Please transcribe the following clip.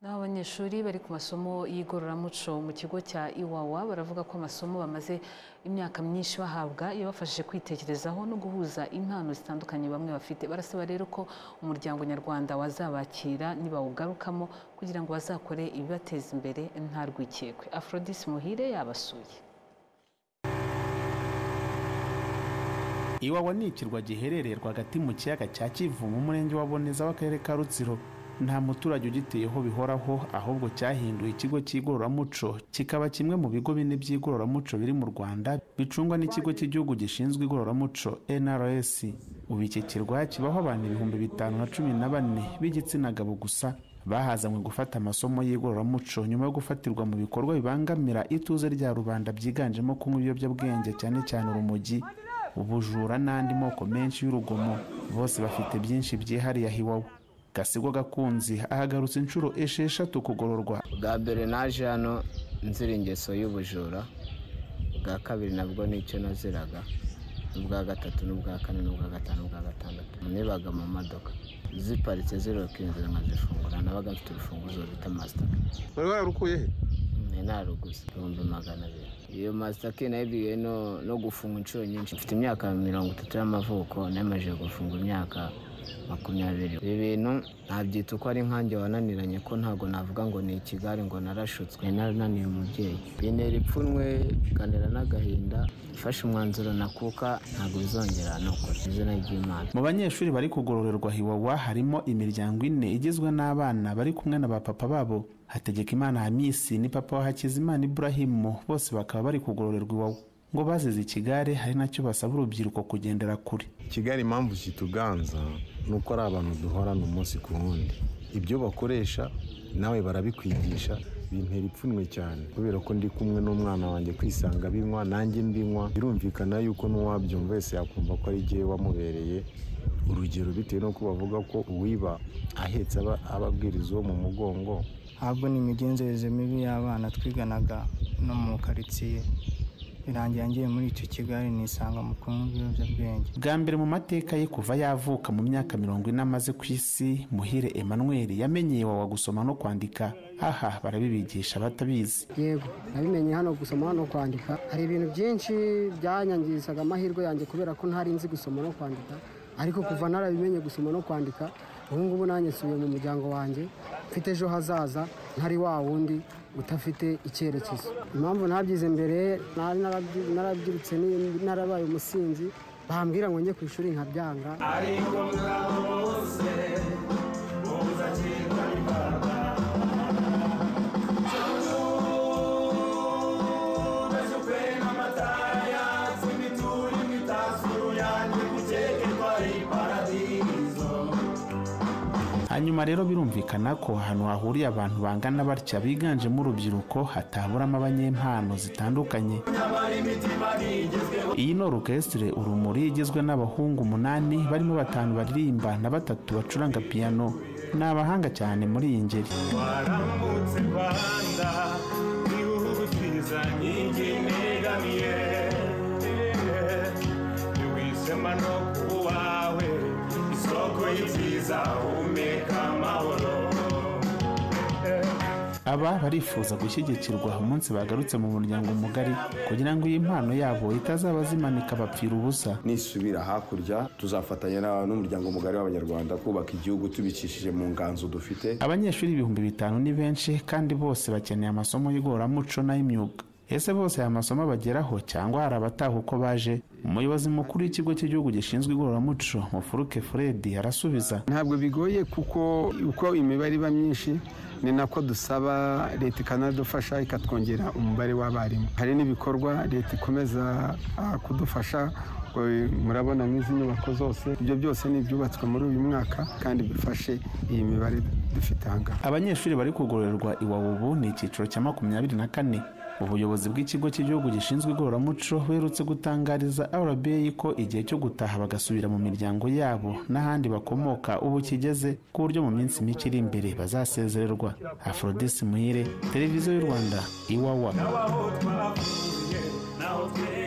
Naho abanyeshuri bari ku masomo y'igororamuco mu kigo cya Iwawa baravuga ko amasomo bamaze imyaka myinshi bahabwa yabafashije kwitekerezaho no guhuza impano zitandukanye bamwe bafite. Barasaba rero ko umuryango nyarwanda wazabakira nibawugarukamo kugira ngo bazakore ibibateza imbere nta rwikekwe. Aphrodis Muhire yabasuye. Iwawa ni ikirwa giherereye rwagati mu kiyaga cya Kivu mu murenge wa Boneza w'akarere ka Rutsiro. Nta muturage ugiteyeho bihoraho, ahubwo cyahinduye ikigo cy'igororamuco kikaba kimwe mu bigo bine by'igororamuco biri mu Rwanda bicungwa n'ikigo cy'igihugu gishinzwe igororamuco NRS. Ubu iki kirwa kibaho abantu 5014 b'igitsina gabo gusa bahazanywe gufata amasomo y'igororamuco nyuma yo gufatirwa mu bikorwa bibangamira ituze rya rubanda byiganjemo kunywa ibiyobyabwenge cyane cyane urumogi, ubujura n'andi moko menshi y'urugomo. Bose bafite byinshi byihariye aho Iwawa. Gasigwa Gakunzi ahagarutse inshuro 6 kugororwa. Bwa mbere naje hano nzira ingeso y'ubujura, bwa kabiri nabwo nicyo naziraga, n'ubwa gatatu n'ubwa kane n'ubwa gatanu n'ubwa gatandatu. Nibaga mu modoka ziparitse zirokinze nkazifungura, nabaga mfite urufunguzo bita master key. Wari wararukuye he? Nari naruguze 200,000. Iyo master key nayibwiye no gufunga inshuro nyinshi. Mfite imyaka 30 y'amavuko, namaze gufunga imyaka 20. Ibi bintu nabyita uko ari nkanjye wananiranye, ko ntago navuga ngo ni ikigari ngo narashutswe, narananiye umubyeyi. Bintera ipfunwe, bikanera n'agahinda. Mfashe umwanzuro nakuka ntago bizongera no kora. Izina ry'Imana. Mu banyeshuri bari kugororerwa Iwawa harimo imiryango ine igizwe n'abana bari kumwe na ba papa babo. Hategekimana Hamisi ni papa wa Hakizimana Ibrahimu, bose bakaba bari kugororerwa Iwawa. Ngo bazize ikigare hari nacyo basaba urubyiruko kugendera kure. Kigali impamvu kituganza nuko ari abantu duhorana umunsi ku wundi, ibyo bakoresha nawe barabikwigisha. Bintera ipfunwe cyane kubera ko ndi kumwe n'umwana wanjye kwisanga binywa nanjye mbinywa. Birumvikana yuko n'uwabyumva wese yakumva ko ari jyewe wamubereye urugero, bitewe n'uko bavuga ko uwiba ahetse ababwiriza uwo mu mugongo. Ahubwo ni imigenzereze mibi y'abana twiganaga no mu karitsiye, birangira ngiye muri icyo kigali nisanga mu kunywa ibiyobyabwenge. Bwa mbere mu mateka ye kuva yavuka mu myaka 40 amaze ku isi, Muhire Emmanuel yamenyeye Iwawa gusoma no kwandika. Aha barabibigisha batabizi. Yego, nabimenye hano gusoma no kwandika. Hari ibintu byinshi byanyangizaga amahirwe yanjye kubera ko ntari nzi gusoma no kwandika, ariko kuva narabimenye gusoma no kwandika, ubu ngubu nanjye nsubiye mu muryango wanjye mfite ejo hazaza, ntari wa wundi utafite icyerekezo. Impamvu ntabyize mbere, narabyirutse narabaye umusinzi, bambwira ngo njye ku ishuri nkabyanga. Ariko mwabose muzakirwa n'imbaraga. Hanyuma rero birumvikana ko ahantu hahuriye abantu bangana batya biganjemo urubyiruko hataburamo abanyempano zitandukanye. Iyi ni orchestre Urumuri igizwe n'abahungu 8 barimo 5 baririmba na 3 bacuranga piano. Ni abahanga cyane muri iyi ngeri. Waramutse Rwanda, igihugu cyiza nkingi negamiye, niwishema no kuba uwawe, isoko y'ibyiza humeka amahoro. Aba barifuza gushyigikirwa umunsi bagarutse mu muryango mugari kugira ngo iyi mpano yabo itazaba zimanika bapfira ubusa. Nisubira hakurya tuzafatanya n'umuryango mugari w'Abanyarwanda kubaka igihugu tubicishije mu nganzo dufite. Abanyeshuri 5000 ni benshi kandi bose bakeneye amasomo y'igororamuco n'ay'imyuga. Ese bose aya masomo bageraho cyangwa hari abataha uko baje? Umuyobozi mukuru w'ikigo cy'igihugu gishinzwe igororamuco Mufuruke Fred arasubiza. Ntabwo bigoye kuko uko imibare iba myinshi ni nako dusaba leta ikanadufasha ikatwongera umubare w'abarimu. Hari n'ibikorwa leta ikomeza kudufasha, murabona nk'izi nyubako zose, ibyo byose ni ibyubatswe muri uyu mwaka kandi bifashe iyi mibare dufite aha ngaha. Abanyeshuri bari kugororerwa Iwawa ubu ni icyiciro cya 24. Ubuyobozi bw'ikigo cy'igihugu gishinzwe igororamuco buherutse gutangariza RBA ko igihe cyo gutaha bagasubira mu miryango yabo n'ahandi bakomoka ubu kigeze, ku buryo mu minsi mike iri imbere bazasezererwa. Aphrodis Muhire, Televiziyo y'u Rwanda, Iwawa. Naho twavuye, naho twe